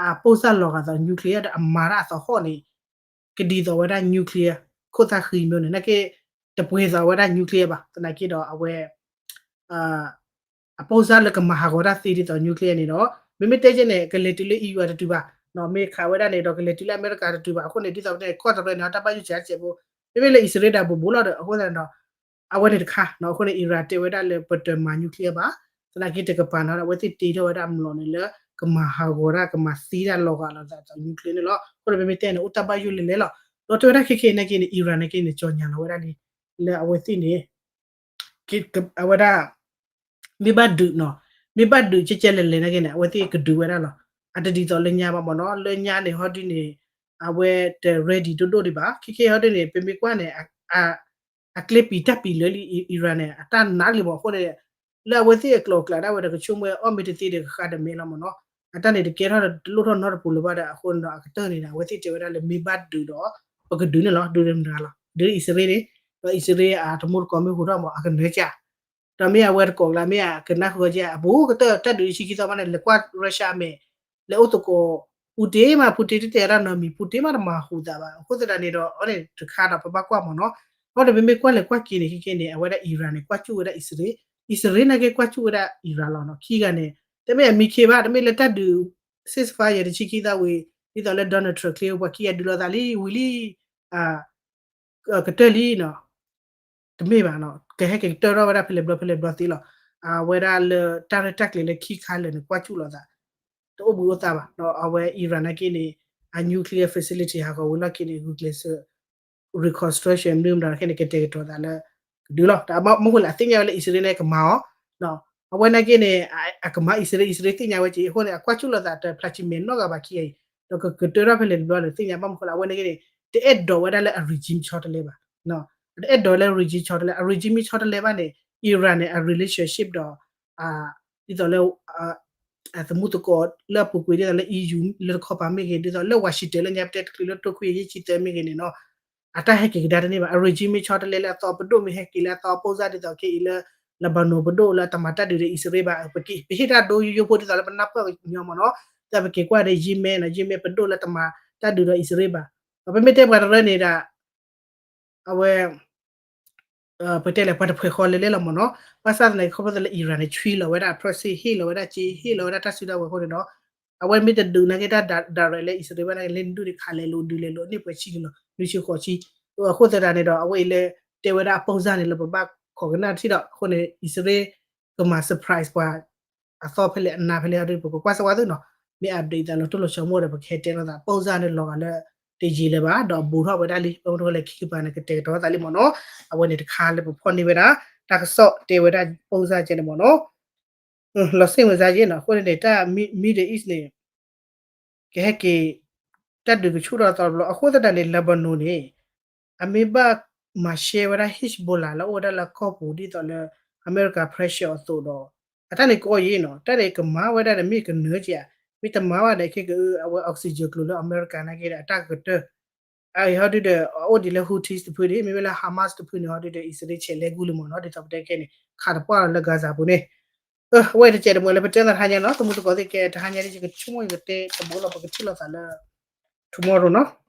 အပိၢ်စၢ်လီၤဂာ်သး nuclear ဒီးအမၤတၢ်အသဟီၣ်န့ၣ် ကဒ်သိးဝဲဒၣ် nuclear ခိၣ်သၣ်ဃံမျိၤန့ၣ် နာ်က့ တပှဲၤသိးဝဲဒၣ် nuclear ဘၣ်, သနာ်က့ဒီးအဝဲ အပိၢ်စၢ်လၢကမၤဟးဂီၤတၢ်သ့ဒ်သိး nuclear န့ၣ်ဒီး မ့မ့ၢ်တဲကဲန့ၣ် ကလဲၤတုၤလၢ EU တတုၤဘၣ်, မ့ၢ်ခးဝဲဒၣ်န့ၣ်ဒီး ကလဲၤတုၤလၢအမဲရကၤတတုၤဘၣ်, အဃိန့ၣ် ဒ်သိးပတဲန့ၣ် ကီၢ်တရၢန့ၣ် အတၢ်ဘၣ်ယိၣ်စှၤစဲးဖိ, မ့မ့ၢ်လၢအံၣ်စရ့လးဒၣ်ဘူးဘူးလီၤဒီး အဃိသတးန့ၣ်ဒီး အဝဲန့ၣ်တခါနီၤ, အဃိန့ၣ် Iran တဲဝဲဒၣ်လၢပတမၤ nuclear ဘၣ်, သနာ်က့တကပၤန့ၣ် အဝဲသ့ၣ်တ့ထီၣ်ဝဲဒၣ်မျိာ်န့ၣ်လၢ ကမၤဟးဂီၤတၢ် ကမၤသ့တၢ်လီၤဂာ်လိာ်သး nuclear န့ၣ်လီၤ, အဃိန့ၣ် ပမ့ၢ်တဲန့ၣ် အိၣ်တၢ်ဘၣ်ယိၣ်လဲၤလဲၤလီၤ, ဒီးတဲဝဲဒၣ်ခဲခဲနာ်က့န့ၣ် Iran နာ်က့န့ၣ် ကၠီၣ်ညါလီၤဝဲဒၣ်လံ, လၢအဝဲသ့ၣ်န့ၣ် အဝဲဒၣ် မ့ၢ်ဘၣ်ဒုးနီၤ, မ့ၢ်ဘၣ်ဒုးကဲကဲလဲၤလဲၤနာ်က့န့ၣ် အဝဲသ့ၣ်ကဒုးဝဲဒၣ်လီၤ, အတဒ်သိးလၢညါဘၣ်မ့ၢ်နီၤ, လၢညါန့ၣ် ဟီဒ်န့ၣ် အဝဲတ ready ဒိၣ်ဒိၣ်ဒံးဘၣ်, ခဲခဲဟီဒ်န့ၣ် ပမ့ၢ်ကွၢ်န့ၣ် အကျဲပံာ်တၢ်ပံာ်လၢလံ Iran န့ၣ် အတၢ်နးလံမ့ၢ်အဃိန့ၣ် လၢအဝဲသ့ၣ်အကျိၤအကျဲဒၣ်ဝဲဒီး ကဆိကမိၣ်အီၣ်မ့ၢ်တသ့ဒီး ကဃါတမ့ၢ်လီၤမ့ၢ်နီၤ, အတၢ်န့ၣ်တကဲထီၣ်တလိၣ်ထီၣ်နီတပူၤလၢၤဘၣ်ဒီး အဃိန့ၣ်ဒီး အကတၢၢ်န့ၣ် အဝဲသ့ၣ်တဲဝဲဒၣ်လၢမ့ၢ်ဘၣ်ဒုးဒီး ပကဒုးန့ၣ်လီၤ, ဒုးမတၤလီၤ, ဒုးအံၣ်စရ့လးန့ၣ်, ဒီးအံၣ်စရ့လးအတမူတကိးမ့ၢ်ဟူးထီၣ်မ့ၢ် အကနၢၤကၢ် ဒီးမ့ၢ်အဝဲတကိးကျါ မ့ၢ်အကနၣ်ဃုာ်ကဲ အဘူးကတၢၢ်တၢ်ဒုးဆံခံသီမးန့ၣ် လဲၤကွၢ် Russia မဲာ် လဲၤအိၣ်သကိး Putin မး Putin တတဲအတၢ်နီတမံၤ Putin မးတမၤဟူးသးဘၣ်, အဃိသတးန့ၣ်ဒီး အဝဲန့ၣ်တခါဒီးပဘၣ်ကွၢ်မ့ၢ်နီၤ, အဃိန့ၣ် ပမ့ၢ်ကွၢ်လဲၤကွၢ်က့ၤန့ၣ် ခဲကဲန့ၣ် အဝဲဒၣ် Iran န့ၣ် ကွၢ်စူၣ်ဝဲဒၣ်အံၣ်စရ့လး, အံၣ်စရ့လးနာ်က့ကွၢ်စူၣ်ဝဲဒၣ် Iran လီၤနီၤ, ခံဂၤန့ၣ် တမ့ၢ်အမံခ့ဘၣ်, တမ့ၢ်လၢတၢ်ဒုး ceasefire တဆံခံသီဝံၤ ဒ်သိးလၢ Donald Trump ချ့ ပှၤခံဂၤဒုးလိာ်သးလံ ဝံၤလံ ကတၢၢ်လံနီၤ, တမ့ၢ်ဘၣ်နီၤ, ကဟဲက့ၤကတၢၢ်ထီၣ်ဝဲဒၣ်ဖဲလဲၣ်ဘျီဖဲလဲၣ်ဘျီသ့လီၤ, အဝဲဒၣ်လၢတၢ်ရဲၣ်တၢ်ကျဲၤလၢခံခါလၢာ်န့ၣ် ကွၢ်စူၣ်လိာ်သး တအိၣ်ဘှံးအိၣ်သါဘၣ်, ဒီးအဝဲ Iran နာ်က့န့ၣ် အ nuclear facility ဟးဂီၤဝံၤလီၢ်ခံန့ၣ် ဂုာ်ကျဲးစၢး reconstruction မနုၤမတၤတခါန့ၣ် ကတဲာ်ကတီၤသးလၢ ကဒုလီၤ. တၢ်မ့ၢ်အဃိန့ၣ် အသ့ၣ်ညါဝဲလၢအံၣ်စရ့လးန့ၣ်ကမၤအီၤ, အဝဲနာ်က့န့ၣ် အကမၤအံၣ်စရ့လး, အံၣ်စရ့လးသ့ၣ်ညါဝဲက့ၤအဃိန့ၣ် အကွၢ်ကၠူၣ်လိာ်သးတဖျါဆံမဲာ်နီတဂၤဘၣ်ခံဂၤအံၤ, ဒီးကကတၢၢ်ထီၣ်ဖဲလဲၣ်တဘျီလဲၣ်သ့ၣ်ညါဘၣ်မနုၤအဃိလဲၣ် အဝဲနာ်က့န့ၣ် တအဲၣ်ဒိးဝဲဒၣ်လၢအ regime ဆီတလဲဘၣ်, တအဲၣ်ဒိးလၢ regime ဆီတလဲ, အ regime မ့ၢ်ဆီတလဲဘၣ်န့ၣ် Iran န့ၣ် အ relationship ဒီး ဒ်သိးလၢ သမူသကိးလၢအပူၤကွံာ်ဒ်သိးလၢ E U လၢတခီပၤမ့ၢ်ဂ့ၤ, ဒ်သိးလၢ Washington လၢညါပတဲတချုးလၢတိခိၣ်ယဲၢ်ဆံသၢမ့ၢ်ဂ့ၤန့ၣ်နီၤ, အတၢ်ဟဲက့ၤကဒါတန့ၢ်ဘၣ်. အ regime မ့ၢ်ဆီတလဲလၢအသီ ပဒိၣ်မ့ၢ်ဟဲက့ၤလၢအသီ အပိၢ်စၢ်ဒ်သိးက့ၤအံၤလၢ Lebanon ပဒိၣ်လၢတမၤတၢ်ဒုးဒီးအံၣ်စရ့လးဘၣ်, ပဟ့ၣ်တၢ်ဒိယိယိဖိဒ်သိးလၢပနၢ်ပၢၢ်ကညီမ့ၢ်နီၤ, ဒီးပက့ၤကွၢ်ဒီး Yemen နီၤ, Yemen ပဒိၣ်လၢတမၤတၢ်ဒုးဒီးအံၣ်စရ့လးဘၣ်. ဒီးပမ့ၢ်တဲပှၤတရၢန့ၣ်ဒၣ် အဝဲ ပတဲလဲၣ် ပှၤတဖှဲးဃီလဲၤလဲၣ်လီၤမ့ၢ်နီၤ, ဘၣ်ဆၣ်သနာ်က့ ခီဖျိလၢ Iran န့ၣ် ဆွံလီၤဝဲဒၣ် proxy ဟ့ၣ်လီၤဝဲဒၣ်စ့ ဟ့ၣ်လီၤဝဲဒၣ်တၢ်စုတၢ်ဝဲၤအဃိန့ၣ်ဒီး အဝဲမ့ၢ်တဒုးနာ်က့တၢ် direct လၢအံၣ်စရ့လးဘၣ်နာ်က့ လၢနဒုးန့ၣ် ခးလဲၤလိာ်ဒုးလဲၤလိာ် အနံၣ်ပှဲၤဆံန့ၣ်လီၤ, နွံဆံဃိးဆံ, အဃိသတးန့ၣ်ဒီး အဝဲအံၤလၢတဲဝဲဒၣ်အပိၢ်စၢ်န့ၣ်လၢပဘၣ်ခိးကနၣ်ထံၣ်ဒီး အဃိန့ၣ် အံၣ်စရ့လး ကမၤ surprise ပှၤ အသီဖဲလဲၣ်အနါဖဲလဲၣ်ဒီး ပကကွၢ်စၢၤဝဲသုနီၤ, မ့ၢ် update သးလီၤတိၢ်လီၤဆီမိၣ်ဒီး ပကဟဲတဲလိာ်သး ပိၢ်စၢ်န့ၣ်လီၤဂာ်လၢ တယံာ်လၢၤဘၣ် ဒီးဘူးထီၣ်ဝဲဒၣ်လံ, ပမ့ၢ်တဝဲလဲၤခံကပၤန့ၣ် ကတဲာ်ကတီၤသးလံမ့ၢ်နီၤ, အဝဲန့ၣ်တခါလၢပဖီၣ်န့ၢ်ဝဲဒၣ် တၢ်ကစီၣ်တဲဝဲဒၣ်ပိၢ်စၢ်ကဲန့ၣ်မ့ၢ်နီၤ လီၤစ့ၣ်မုာ်စၢ်ယဲနီၤ, အဃိန့ၣ်န့ၣ် တၢ် Middle East န့ၣ် ကဟဲက့ၤ တၢ်ဒုးကဆူၣ်ထီၣ်သီတဘျီ အဃိသတးန့ၣ် Lebanon န့ၣ် အမ့ၢ်ဘၣ်မၤရှဲဝဲဒၣ် Hezbollah လၢအိၣ်ဝဲဒၣ်လၢကီၢ်ပူၤ ဒ်သိးလၢ အမဲရကၤ pressure အသိးဒီး အတၢ်န့ၣ်ကအိၣ်ယံၤနီၤ, တၢ်န့ၣ်ကမၤဝဲဒၣ်ဒီးမ့ၢ်ကနၢက့ၤဧါ, မ့ၢ်တမၤဘၣ်ဒီး ခဲကအၢ အဝဲ oxygen ကျိၤလၢအမဲရကၤနာ်က့ဒီး အတၢ်ကကတၢၢ် အအံၤဟီဒုဒီး အအိၣ်ဒံးလၢ Houthis တဖုဒံး မ့မ့ၢ်လၢ Hamas တဖုန့ၣ်ဟီဒုဒီး အံၣ်စရ့လးဆဲးလဲၤဂုာ်လံမ့ၢ်နီၤ, ဒ်သိးပတဲခဲန့ၣ် ခးတပှၢ်လီၤလၢ Gaza ပူၤန့ၣ်, အဝဲတကဲးတမှဲၤလၢပတဲသးတဟါညါနီၤ, သမူသကိးသ့ၣ်ကဲတဟါညါဒ်ယကဆိကမိၣ်ယကတဲတဘိလီၤ ပကထံၣ်လိာ်သးလၢ tomorrow နီၤ.